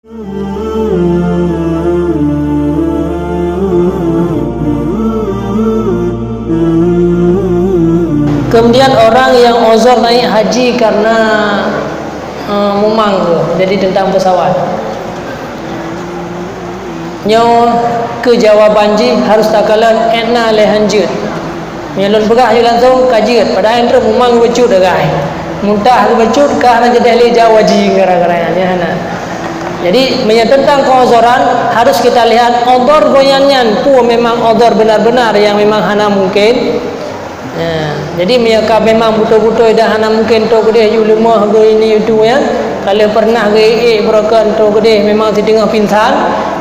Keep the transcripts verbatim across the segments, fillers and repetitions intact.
Kemudian orang yang uzur naik haji karena, eh, mumang tu, jadi tentang pesawat. Nyoe keu jawaban jih harus takalon ék na lé hanjeuet. Meunyoe lôn peugah jih langsung ka jeuet, padahai troh mumang geubacut dagai. Muntah geubacut ka hana jadeh lé jawa jih gara-gara nyan, hana. Jadi meunyoe tentang keuuzoran harus kita lihat uzur gobnyan nyan peue memang uzur benar-benar yang memang hana mungkin. Ya, jadi meunyoe ka memang beutôi-beutôi dah hana mungken troh keudeh, yue leumoh geu ini itu nyan, ka lheueh pernah geu ék-ék beurokon troh keudeh memang siteungoh pingsan,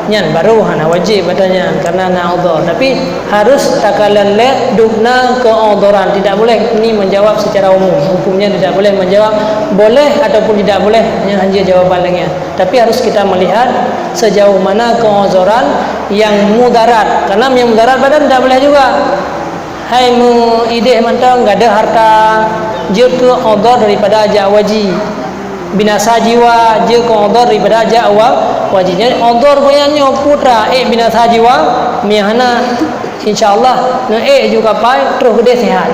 nyan baru hana wajéb badan nyan karena na udhur. Tapi harus takalon lé dubna keudhuran, tidak boleh ini menjawab secara umum. Hukumnya tidak boleh menjawab boleh ataupun tidak boleh, nyan hanya jawaban lagée nyan. Tapi harus kita melihat sejauh mana keudhuran yang mudarat. Karena yang mudarat badan tidak boleh juga. Hai meuidéh mantong gadoh harta, jeuet keu udhur daripada jak waji. Binasa jiwa, jeuet keu udhur daripada jak wa-, waji. Jadi udhur gobnyan nyoe putra, ék binasa jiwa, meunyoe hana, insya Allah, neuék ju kapai, troh keudeh sehat.